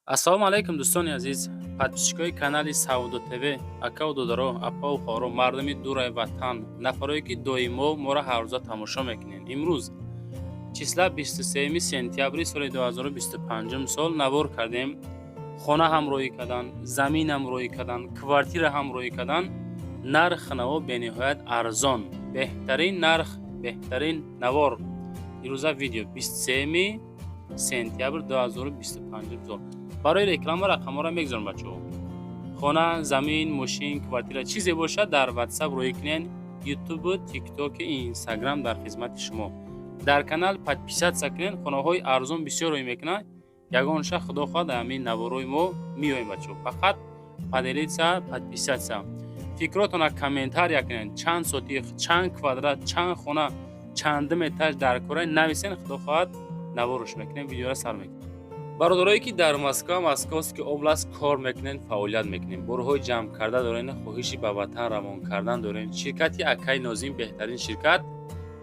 Ассалому алайкум, дӯстони азиз, подписчикои канали Савдо ТВ, акаву додаро, апаву хоҳаро, мардуми дураи ватан, нафарое ки доимо моро ҳаррӯза тамошо мекунед. Имрӯз числа 23 сентябри соли 2025 сол навор кардем. Хона ҳам роҳӣ кардан, замин ҳам роҳӣ кардан, квартира ҳам роҳӣ кардан. Нарх наво бениҳоят арзон, беҳтарин нарх, беҳтарин навор. Ирӯза видео 23 сентябр 2025 сол. Барои реклама рақамҳоро мегузорам, бачаҳо. Хона, замин, мошин, квартира, чизе бошад, дар Ватсап роҳӣ кунед. Ютубу, Тиктоки, Инстаграм дар хизмати шумо. Дар канал подписаться кунед. Хонаҳои арзон бисёр роҳӣ мекунанд. Ягон ша, худо хоҳад, ҳамин наворои мо меоем, бачаҳо. Фақат поделиться, подписаться. Фикротона комментария кунед. Чанд сотих, чанд квадрат, чанд хона, чандум этаж дар кора, нависен. Худо хоҳад, наворш мекунем, видеоро сар мекунем. Бародарое ки дар Москва, Московский область кор мекунед, фаъолият мекунед, борҳои ҷамъ карда дорен, хоҳиши ба ватан равон кардан дорен, ширкати акаи Нозим беҳтарин ширкат,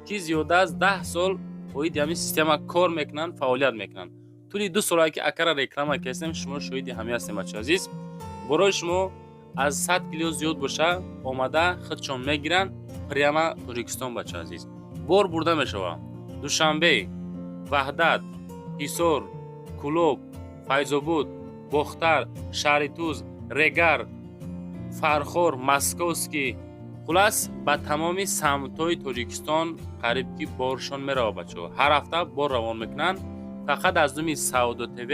ки зиёда аз 10 сол оиди ҳамин система кор мекунанд, фаъолият мекунанд. Тӯли 2 солае ки акара реклама кардем, шумо шоҳиди ҳамин ҳастем, бачаи азиз. Борои шумо аз 100 кило зиёд боша, омада худшон мегиранд прямо Тоҷикистон. Бачаи азиз, бор бурда мешавад Душанбе, Ваҳдат, Ҳисор, Кӯлоб, Файзобод, Бохтар, Шаҳритуз, Регар, Фархор, Московский, хулас, ба тамоми самтҳои Тоҷикистон қариб ки боршон меравад, бачаҳо. Ҳар ҳафта бор равон мекунанд. Фақат аз номи Савдо ТВ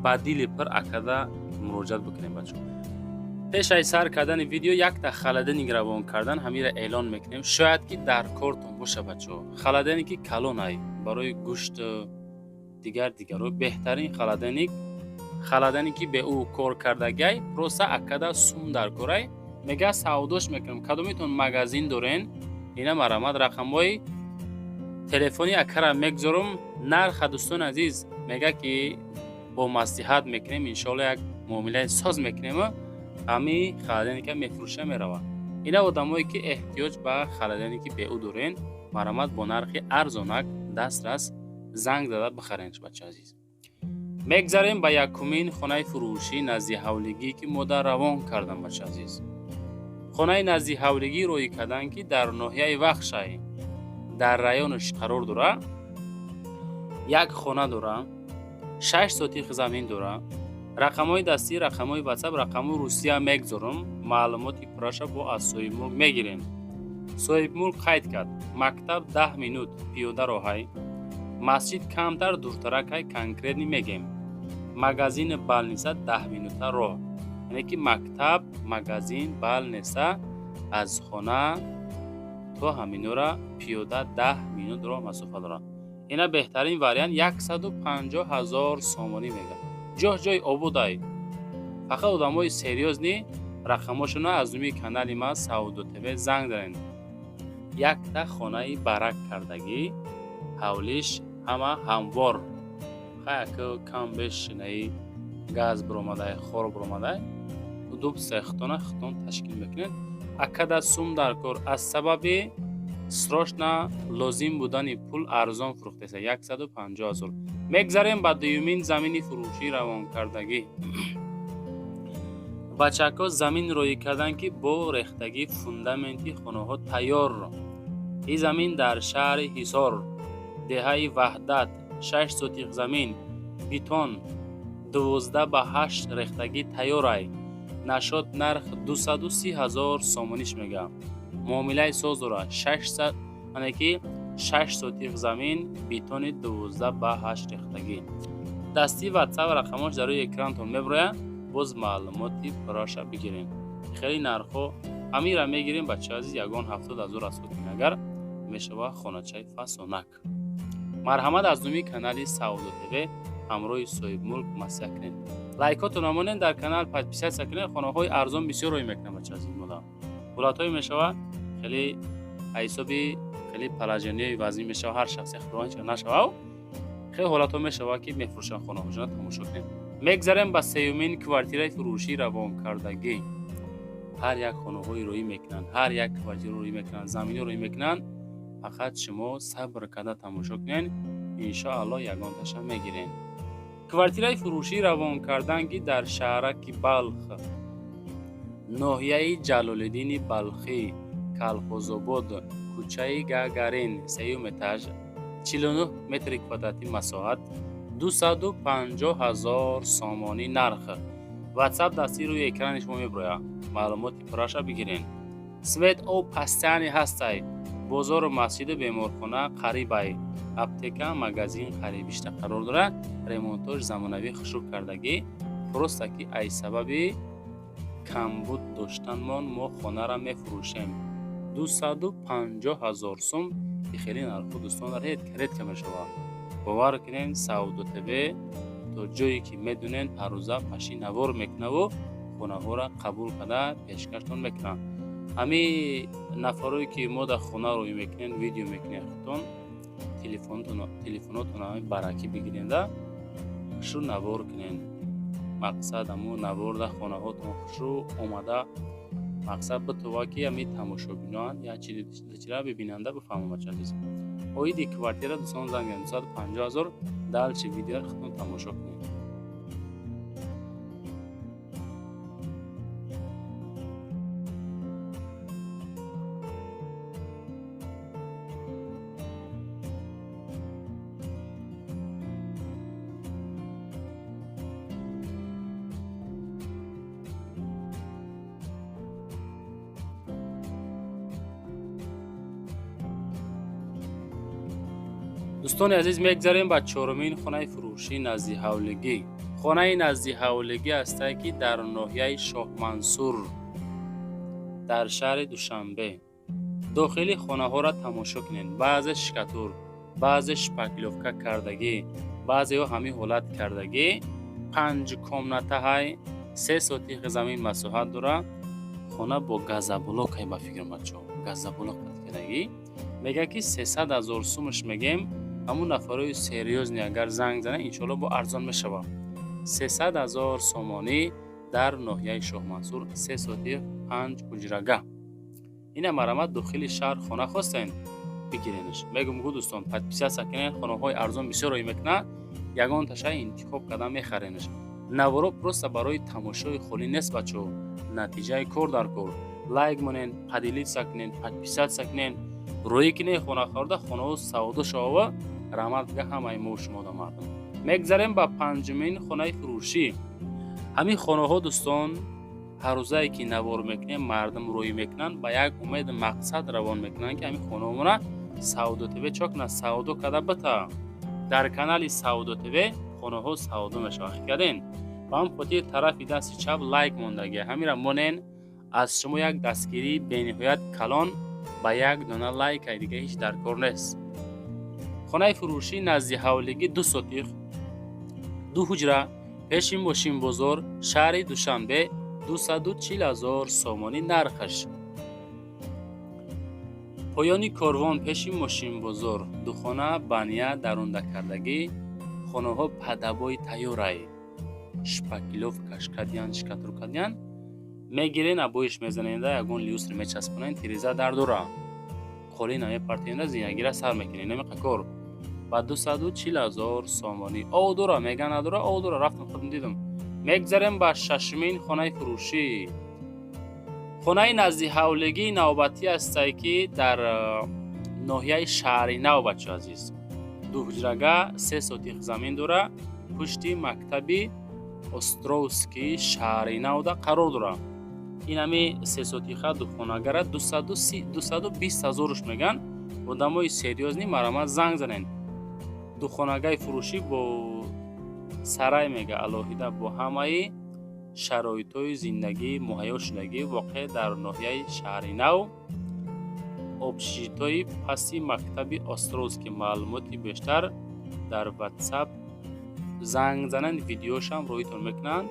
ба дили пир акада муроҷиат бикунем, бачаҳо. Пеш аз сар кардани видео якта холодильник равон кардан, ҳамира эълон мекунем. Шояд ки дар кортон боша, бачаҳо. Холодильники калонай, барои гӯшт, дигар дигаро беҳтарин холодильник. Холодильники бе ӯ кор кардагай, просто акада сум дар корай, мега, савдош мекунам. Кадомитон магазин дорен, ина марамат, рақамҳои телефони акара мегузорам. Нарха, дӯстони азиз, мега ки бо маслиҳат мекунем, иншоалло, як муомилаи соз мекунем. Ҳами холодильника мефурӯша меравад. Ина одамое ки эҳтиёҷ ба холодильники беӯ дорен, марамат, бо нархи арзонак дастрас, занг зада бихарен, бача азиз. Мегзарем ба якумин хонаи фурӯшӣ назди ҳавлигӣ, ки мода равон кардам, бача азиз. Хонаи назди ҳавлигӣ роҳӣ карданд, ки дар ноҳияи Вахшай, дар районаш қарор дора. Як хона дора, 6 сотих замин дора. Рақамҳои дастӣ, рақамҳои Ватсап, рақамҳои Русия мегузорам. Маълумоти пурраша бо аз соҳибмулк мегирем. Соҳибмулк қайд кард: мактаб 10 минут пиёда роҳай, масҷид камтар дуртаракай, конкретно мегем, магазини больница 10 минута роҳ. Яъне ки мактаб, магазин, больница аз хона то ҳаминора пиёда 10 минут роҳ масофа дорад. Ина беҳтарин вариант, 150 000 сомонӣ мега. Ҷоҳ ҷои ободай. Фақат одамои серьёзный рақамҳошона аз номи канали ма Савдо ТВ занг занед. Якта хонаи барак кардагӣ, ҳавлиш ҳама ҳамвор. Хаяк кам беш наи газ биромадай, хор биромадай, удоб сехтона хитон ташкил мекунед. Акада сум дар кор, аз сабаби срочно лозим будани пул арзон фурӯхтеса, 150 000. Мегзарем ба дуюмин замини фурӯшӣ равонкардагӣ. Бачаҳко замин роҳӣ карданд, ки бо рехтагӣ фундаменти хонаҳо тайёр. Ин замин дар шаҳри Ҳисор, деҳаи Ваҳдат, 6 сотих замин, бетон 12 ба 8 рехтагӣ тайёрай. Нашод нарх 230 000 сомониш мега. Муомилаи соз дорад. Ане ки 6 сотих замин, бетони 12 ба 8 рехтагӣ. Дастӣ Ватсап рақамош дар рӯи экранатон мебирояд. Боз маълумоти пурраша бигирем. Хеле нархҳо ҳамира мегирем, бачаи азиз, ягон 70 000 расход кунем, агар мешавад, хоначаи фасонак. Марҳамат, аз номи канали Савдо ТВ ҳамроҳи соҳибмулк маслиҳат кунед. Лайкотон намонед, дар канал подписаться кунед. Хонаҳои арзон бисёр рӯй мекунам, бача азиз. Мода ҳолатҳое мешавад, хеле ҳисоби хеле положениҳои вазнин мешавад, ҳар шахсе худованд нашавад, хеле ҳолатҳо мешавад, ки мефурӯшанд хонаҳошона. Тамошо кунед. Мегзарем ба сеюмин квартираи фурӯшӣ равонкардагӣ. Ҳар як хонаҳои рӯӣ мекунанд, ҳар як квартира рӯӣ мекунанд, замино рӯӣ мекунанд. Фақат шумо сабр карда тамошо кунед, иншоаллоҳ, ягонташа мегирем. Квартираи фурӯшӣ равон кардан, ки дар шаҳраки Балх, ноҳияи Ҷалолиддини Балхӣ, Калхозобод, кӯчаи Гагарин, сеюм этаж, 49 метри квадратӣ масоҳат, 250 ҳазор сомонӣ нарх. Ватсап дастии рӯи экрани шумо мебирояд, маълумоти пурраша бигирен. Свет, об постоянный ҳастай, бозору масҷиду беморхона қарибай, аптека, магазин қарибишта қарор дорад. Ремонтош замонавӣ хушук кардагӣ. Просто ки ай сабаби камбуд доштанмон мо хонара мефурӯшем. 250 ҳазор сум и хеле нархҳо, дӯстон, редко, редко мешавад. Бовар кунед, Савдо ТВ то ҷое ки медонед, ҳаррӯза паши навор мекунаву хонаҳоро қабул карда пешкаштон мекунад. Ҳамин нафарое ки мо дар хона рӯй мекунем, видео мекунем, худтон телефонотон баракӣ бигиренда, хушрӯ навор кунед. Мақсад, ҳамун навор дар хонаҳотон хушрӯ омада, мақсад битова, ки ҳамин тамошобиноан як чира бибинанда бифаҳмам. Бача азиз, оиди квартира, дӯстон, занг 250 ҳазор. Дальше видеоро худтон тамошо кунед. Дӯстони азиз, мегзарем ба чорумин хонаи фурӯшӣ назди ҳавлигӣ. Хонаи назди ҳавлигӣ ҳастае, ки дар ноҳияи Шоҳмансур, дар шаҳри Душанбе. Дохили хонаҳоро тамошо кунед: баъзе штукатур, баъзе шпаклёвка кардагӣ, баъзеҳо ҳамин ҳолат кардагӣ. Панҷ комнатаҳай, 3 сотих замин масоҳат дорад. Хона бо газоблокай, ба фикрам, бачаҳо, газоблок кардагӣ. Мегӯяд, ки 300 ҳазор сумаш мегем. Ҳамун нафарои серьёзный агар занг занад, иншоалло, бо арзон мешавад. 300 ҳазор сомонӣ, дар ноҳияи Шоҳмансур, 3 сотих, панҷ ҳуҷрага. Ина марамат, дохили шаҳр хона хостен, бигиренаш. Мегум гу, дӯстон, подписаться кунед. Хонаҳои арзон бисёр рӯй мекунад, ягон таша интихоб карда мехаренаш. Наворо просто барои тамошои холӣ нест, бачаҳо, натиҷаи кор дар кор. Лайк монен, поделиться кунен, подписаться кунен, рӯӣ кунен. Хонахарда хонаҳо савдо шавава. Раҳмат бига ҳамаи мо шумо да мардум. Мегзарем ба панҷумин хонаи фурӯшӣ. Ҳамин хонаҳо, дӯстон, ҳаррӯзае ки навор мекунем, мардум рӯӣ мекунанд, ба як умеду мақсад равон мекунанд, ки ҳамин хонаҳомона Савдо ТВ чо кунад, савдо карда бита. Дар канали Савдо ТВ хонаҳо савдо мешавад, хит карден. Ба ҳам хотир тарафи дасти чап лайк мондагӣ, ҳамира монен. Аз шумо як дастгирии бениҳоят калон ба як дона лайкай, дига ҳеҷ дар кор нест. Хонаи фурӯшӣ назди ҳавлигӣ, 2 сотих, ду ҳуҷра, пеши мошинбозор, шаҳри Душанбе, 240 ҳазор сомонӣ нархаш. Поёни корвон, пеши мошинбозор, духона, баня дарундакардагӣ. Хонаҳо под обои тайёрай, шпаклёвкаш кардиян, штукатур кардиян. Мегирен, обоиш мезаненда, ягон люстр мечаспонен, тиреза дар дора, қолӣ намепартенда, зинагира сар мекунен. Намеқа кор ба 240 ҳазор сомонӣ. Ов дора, мега, надора, ов дора, рафтам, худам дидам. Мегзарем ба шашумин хонаи фурӯшӣ. Хонаи назди ҳавлигии навбатӣ ҳастае, ки дар ноҳияи Шаҳри Нав, бачо азиз, дуҳуҷрага, 3 сотих замин дора, пушти мактаби Островский Шаҳри Навда қарор дорад. Ин ҳами сесотиха духонагара 220 ҳазоруш меган. Одамои серьёзный марамат занг занен. Духонагаи фурӯшӣ бо сарай, мега, алоҳида, бо ҳамаи шароитҳои зиндагӣ муҳайё шудагӣ, воқеъ дар ноҳияи Шаҳри Нав, общежитои паси мактаби Островский. Маълумоти бештар дар Ватсап занг зананд, видеошам роитон мекунанд,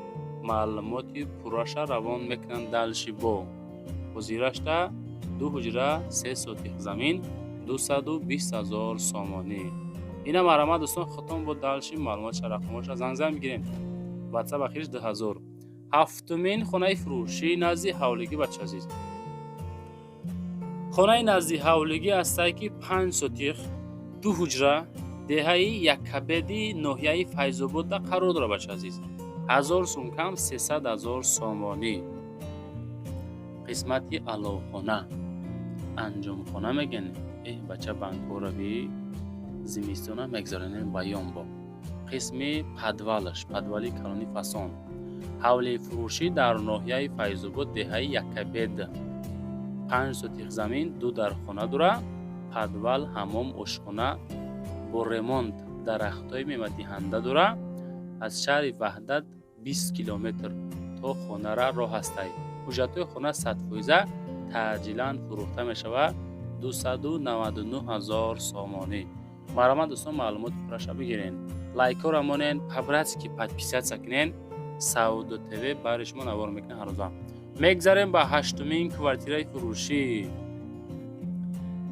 маълумоти пурраша равон мекунанд. Дальше бо ҳозирашта ду ҳуҷра, 3 сотих замин, 220 ҳазор сомонӣ. Ина марҳамат, дӯстон, худтон бо дальше маълумотша, рақамоша занг зан бигирем. Ватсап ахириш 2000. Ҳафтумин хонаи фурӯшӣ назди ҳавлигӣ, бача азиз. Хонаи назди ҳавлигӣ ҳастае, ки 5 сотих, ду ҳуҷра, Деҳаи Яккабеди ноҳияи Файзободда қарор дорад, бача азиз. 1000 сум кам, 300 000 сомонӣ. Қисмати аловхона, анҷомхона мегӯян. Эҳ, бача, банкорави зимистона мегзаронем баён бо қисми подвалаш, подвали калони фасон. Ҳавлии фурӯшӣ дар ноҳияи Файзобод, деҳаи Яккабед, 5 сотих замин, ду дархона дора, подвал, ҳамом, ошхона бо ремонт, дарахтҳои мевадиҳанда дора. Аз шаҳри Ваҳдат 20 километр то хонара роҳ ҳастай. Ҳуҷҷатҳои хона 100%, таъҷилан фурӯхта мешавад. 299 ҳазор сомонӣ. Марҳамат, дӯстон, маълумоти пурраша бигирен. Лайкҳоро монен, по-братски подписаться кунен. Савдо ТВ барои шумо навор мекунад ҳаррӯза. Мегзарем ба ҳаштумин квартираи фурӯшӣ.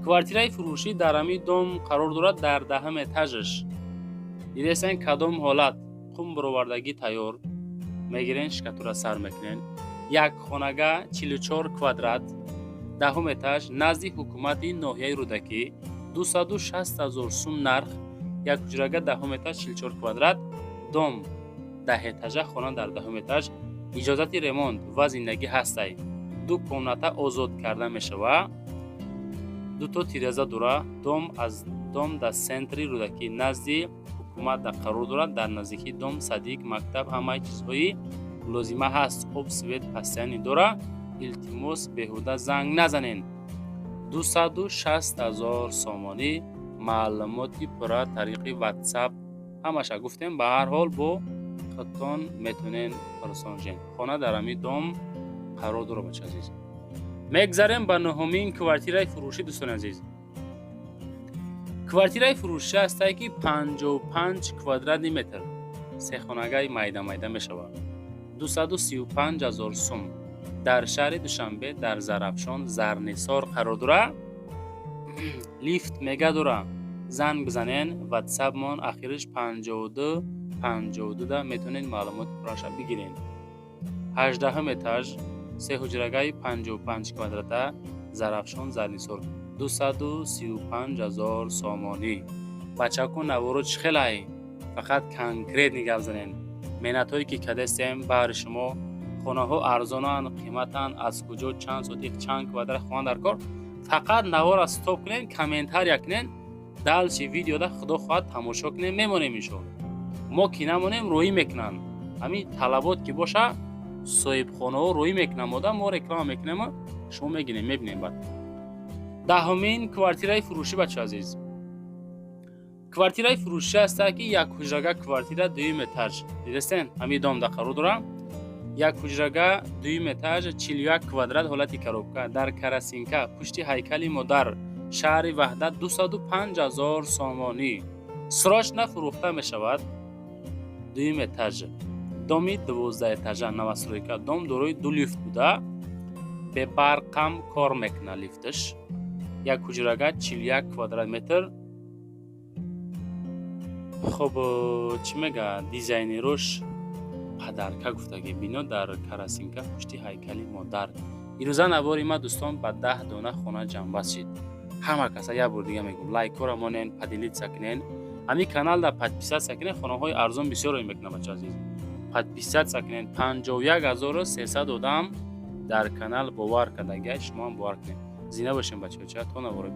Квартираи фурӯшӣ дар ҳамин дом қарор дорад, дар 10-ам этажаш. Дидестен, кадом ҳолат: қум баровардагӣ тайёр, мегирен, штукатурка сар мекунен. Як хонага, 44 квадрат, 10-ум этаж, назди ҳукумати ноҳияи Рӯдакӣ, 260 000 сум нарх. Як ҳуҷрага, 10-ум этаж, 44 квадрат, дом 10 этажа, хона дар 10-ум этаж. Иҷозати ремонт ва зиндагӣ ҳастай. Ду комната озод карда мешавад, дуто тиреза дора. Дом аз дом дар центри Рӯдакӣ, назди ҳукумат қарор дорад. Дар наздикии дом садик, мактаб, ҳамаи чизҳои лозима ҳаст. Об, свет постоянный дора. Илтимос, беҳуда занг назанен. 260 000 сомонӣ. Маълумоти пурра тариқи Ватсап ҳамаша гуфтем. Ба ҳар ҳол, бо худтон метавонен пурсон шен. Хона дар ҳамин дом қарор дорад, бача азиз. Мегзарем ба нуҳумин квартираи фурӯшӣ, дӯстони азиз. Квартираи фурӯшӣ ҳастае, ки 55 квадратный метр, сехонагаи майда майда мешавад. 235 ҳазор сум. Дар шаҳри Душанбе, дар Зарафшон, Зарнисор қарор дорад. Лифт мега дора. Занг бизанен, Ватсапмон ахириш 52 52 да метавонед маълумоти пурраша бигирен. 18-ҳум этаж, се ҳуҷрагаи 55 квадрата, Зарафшон, Зарнисор, 235 ҳазор сомонӣ. Бачаку, наворо чӣ хелай? Фақат конкретный гап занен. Меҳнатҳое ки кардастем баҳри шумо, хонаҳо арзонанд, қиматанд, аз куҷо, чанд сотих, чанд квадрат хона дар кор. Фақат навора стоп кунен, комментария кунен. Дальше видеода, худо хоҳад, тамошо кунем, мемонем, иншоалло. Мо ки намонем, рӯӣ мекунанд. Ҳамин талабот ки боша, соҳибхонаҳо рӯӣ мекунанд. Мода мо реклама мекунем, шумо мегирем, мебинем. Баъд 10-умин квартираи фурӯшӣ, бача азиз. Квартираи фурӯшӣ ҳаста, ки як ҳуҷрага квартира, дуюм этаж. Дидестен, ҳамин дом да қарор дорам. Як ҳуҷрага, дуюм этаж, 41 квадрат, ҳолати коробка, дар Карасинка, пушти ҳайкали модар, шаҳри Ваҳдат, 205 ҳазор сомонӣ. Срочно фурӯхта мешавад. Дуюм этаж, доми 12 этажа, новостройка. Дом дорои ду лифт буда, бебарқам кор мекунад лифташ. Як ҳуҷрага, 41 квадрат метр. Хуб, чӣ мега, дизайнерош падарка гуфтагӣ. Бино дар Карасинка, пушти ҳайкали модар. Ирӯза навори ма, дӯстон, ба 10 дона хона ҷамъбаст шид. Ҳама каса як бор дига мегӯм: лайкҳоро монен, поделиться кунен, ҳамин каналда подписаться кунен. Хонаҳои арзон бисёр мекунам, бача азиз. Подписаться кунен. 51 300 одам дар канал бовар кардагия, шумоам бовар кунед. Зина бошем, бачаҳо, то навори.